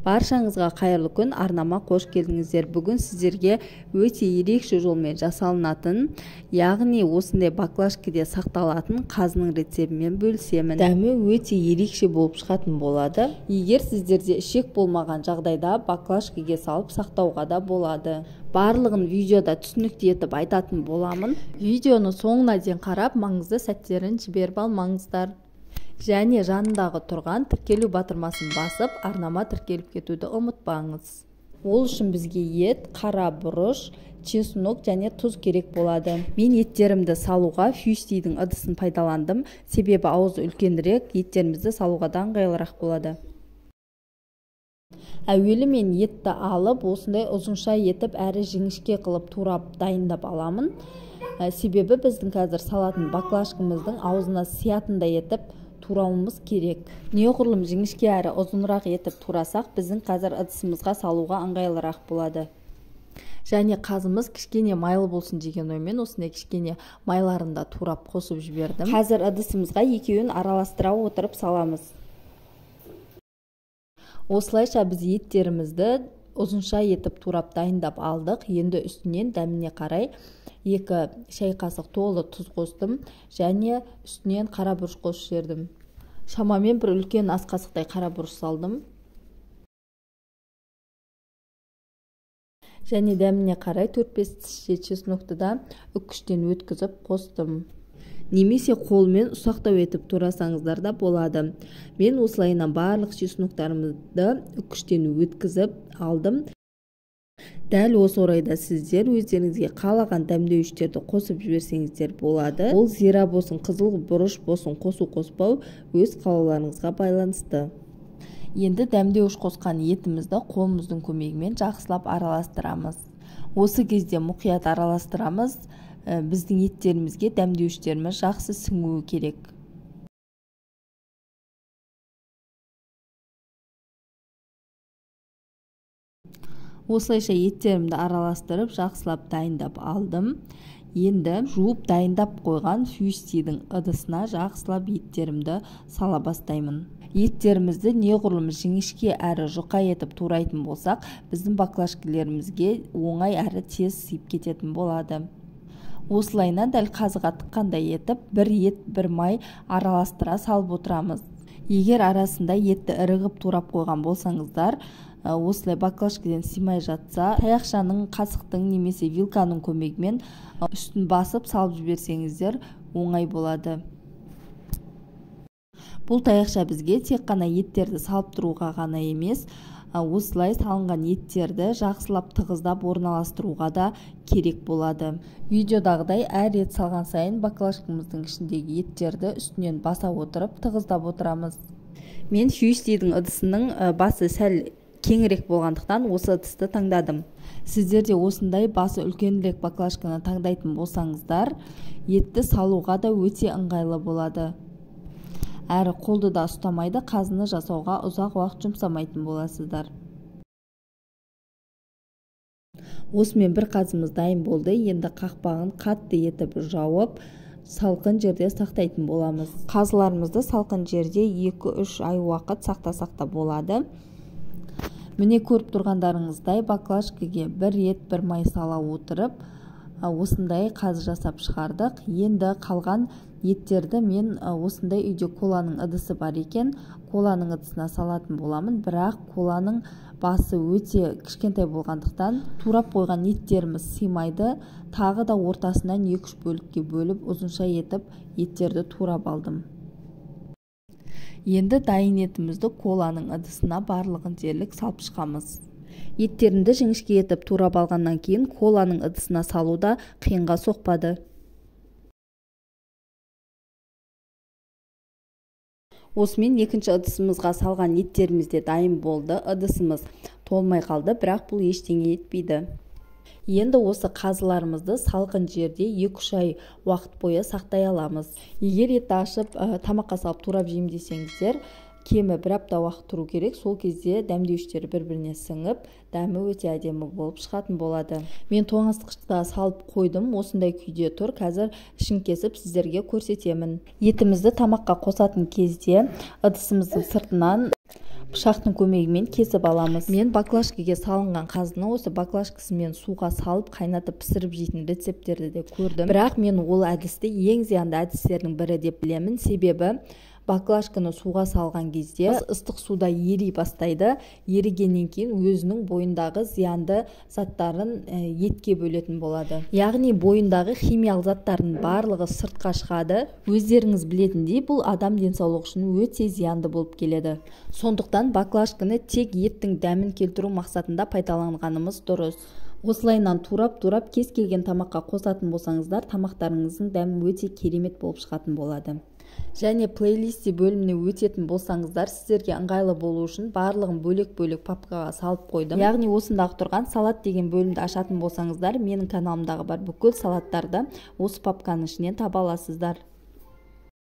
Баршаңызға қайырлы күн, арнама қош келдіңіздер. Бүгін сіздерге өте ерекше жолмен жасалынатын, яғни осындай баклажкеде сақталатын қазының рецептімен бөлісемін. Дәмі өте ерекше болып шығатын болады. Егер сіздерде ішек болмаған жағдайда баклажкеге салып сақтауға да болады. Барлығын видеода түсінікті етіп айтатын боламын. Видеоны соңына дейін қарап, маңызды сәттерін жіберіп алмаңыздар. Және жанындағы тұрған тіркелу батырмасын басып, арнама тіркеліп кетуді ұмытпаңыз. Ол үшін бізге ет, қара бұрыш, чеснок және тұз керек болады. Мен еттерімді салуға фьюстидің ыдысын пайдаландым, себебі ауызы үлкенірек, еттерімізді салуға да ыңғайлырақ болады. Әуелі мен етті алып, осындай ұзынша етіп, әрі жіңішке қылып турап дайындап аламын. Себебі біздің қазір салатын баклажкамыздың аузына сиятындай етіп турауымыз керек. Неғұрлым жіңішке әрі ұзынырақ етіп турасақ, біздің қазір ыдысымызға салуға ыңғайлырақ болады. Және қазымыз кішкене майлы болсын деген оймен осындай кішкене майларын да турап қосып жібердім. Қазір ыдысымызға екеуін араластыра отырып саламыз. Осылайша біз еттерімізді ұзынша етіп турап дайындап алдық. Енді үстінен дәміне қарай 2 шай қасық толы тұз қостым және үстінен қара бұрыш қосып жібердім. Шамамен бір үлкен ас қасықтай қара бұрыш салдым. Және дәміне қарай 4-5 тісше чеснокты да үккіштен өткізіп қостым. Немесе қолмен ұсақтау етіп турасаңыздар да болады. Мен осылайынан барлық чесноктарымызды үккіштен өткізіп алдым. Дәл осы орайда сіздер өздеріңізге қалаған дәмдеуіштерді қосып жіберсеңіздер болады. Ол зира болсын, қызыл бұрыш болсын, қосу қоспау өз қалауларыңызға байланысты. Енді дәмдеуіш қосқан етімізді қолымыздың көмегімен жақсылап араластырамыз. Осы кезде мұқият араластырамыз. Біздің еттерімізге дәмдеуіштеріміз жақсы сіңуі керек. Осылайша еттерімді араластырып, жақсылап дайындап алдым. Енді жуып дайындап қойған фьюстидің ыдысына жақсылап еттерімді сала бастаймын. Еттерімізді неғұрлым жіңішке әрі жұқа етіп турайтын болсақ, біздің баклажкаларымызге оңай әрі тез сыйып кететін болады. Осылайынан дәл қазыға тыққандай етіп, бір ет, бір май араластыра салып отырамыз. Егер арасында етті ірігіп турап қойған болсаңыздар, осылай баклажкадан сыймай жатса, таяқшаның, қасықтың немесе вилканың көмегімен үстін басып салып жіберсеңіздер оңай болады. Бұл таяқша бізге тек қана еттерді салып тұруға ғана емес, осылай салынған еттерді жақсылап тығыздап орналастыруға да керек болады. Видеодағыдай әр рет салған сайын баклажкамыздың ішіндегі еттерді үстінен баса отырып тығыздап отырамыз. Мен фьюстидің ыдысының басы сәл кеңірек болғандықтан осы ыдысты таңдадым. Сіздер де осындай басы үлкенірек баклажканы таңдайтын болсаңыздар, етті салуға да өте ыңғайлы болады. Әрі қолды да ұстамайды, қазыны жасауға ұзақ уақыт жұмсамайтын боласыздар. Осымен бір қазымыз дайын болды. Енді қақпағын қатты етіп жауып, салқын жерде сақтайтын боламыз. Қазыларымызды салқын жерде 2-3 ай уақыт сақтасақ та болады. Міне көріп тұрғандарыңыздай баклажкаге бір ет, бір май сала отырып, осындай қазы жасап шығардық. Енді қалған еттерді мен осындай үйде коланың ыдысы бар екен, коланың ыдысына салатын боламын. Бірақ коланың басы өте кішкентай болғандықтан турап қойған еттеріміз сыймайды. Тағы да ортасынан 2-3 бөлікке бөліп ұзынша етіп еттерді турап алдым. Енді дайын етімізді коланың ыдысына барлығын дерлік салып шығамыз. Еттерімді жіңішке етіп турап алғаннан кейін коланың ыдысына салу да қиынға соқпады. Осымен екінші ыдысымызға салған еттеріміз де дайын болды. Ыдысымыз толмай қалды, бірақ бұл ештеңе етпейді. Енді осы қазыларымызды салқын жерде 2-3 ай уақыт бойы сақтай аламыз. Егер етті ашып, тамаққа салып турап жеймін десеңіздер, кемі бір апта уақыт тұру керек. Сол кезде дәмдеуіштері бір-біріне сіңіп, дәмі өте әдемі болып шығатын болады. Мен тоңазытқышта салып қойдым, осындай күйде тұр. Қазір ішін кесіп сіздерге көрсетемін. Етімізді тамаққа қосатын кезде ыдысымыздың сыртынан Пышақтың көмегімен кесіп аламыз. Мен баклажкаге салынған қазыны осы баклажкасымен суға салып қайнатып пісіріп жейтін рецепттерді де көрдім. Бірақ мен ол әдісті ең зиянды әдістердің бірі деп білемін. Себебі баклажканы суға салған кезде ыстық суда ери бастайды. Ерігеннен кейін өзінің бойындағы зиянды заттарын етке бөлетін болады. Яғни бойындағы химиялық заттардың барлығы сыртқа шығады. Өздеріңіз білетіндей, бұл адам денсаулығы үшін өте зиянды болып келеді. Сондықтан баклажканы тек еттің дәмін келтіру мақсатында пайдаланғанымыз дұрыс. Осылайынан турап-турап кез келген тамаққа қосатын болсаңыздар, тамақтарыңыздың дәмі өте керемет болып шығатын болады. Және плейлисте бөліміне өтетін болсаңыздар, сіздерге ыңғайлы болу үшін барлығын бөлек-бөлек папкаға салып қойдым. Яғни осындағы тұрған салат деген бөлімді ашатын болсаңыздар, менің каналымдағы бар бүкіл салаттарды осы папканың ішінен таба аласыздар.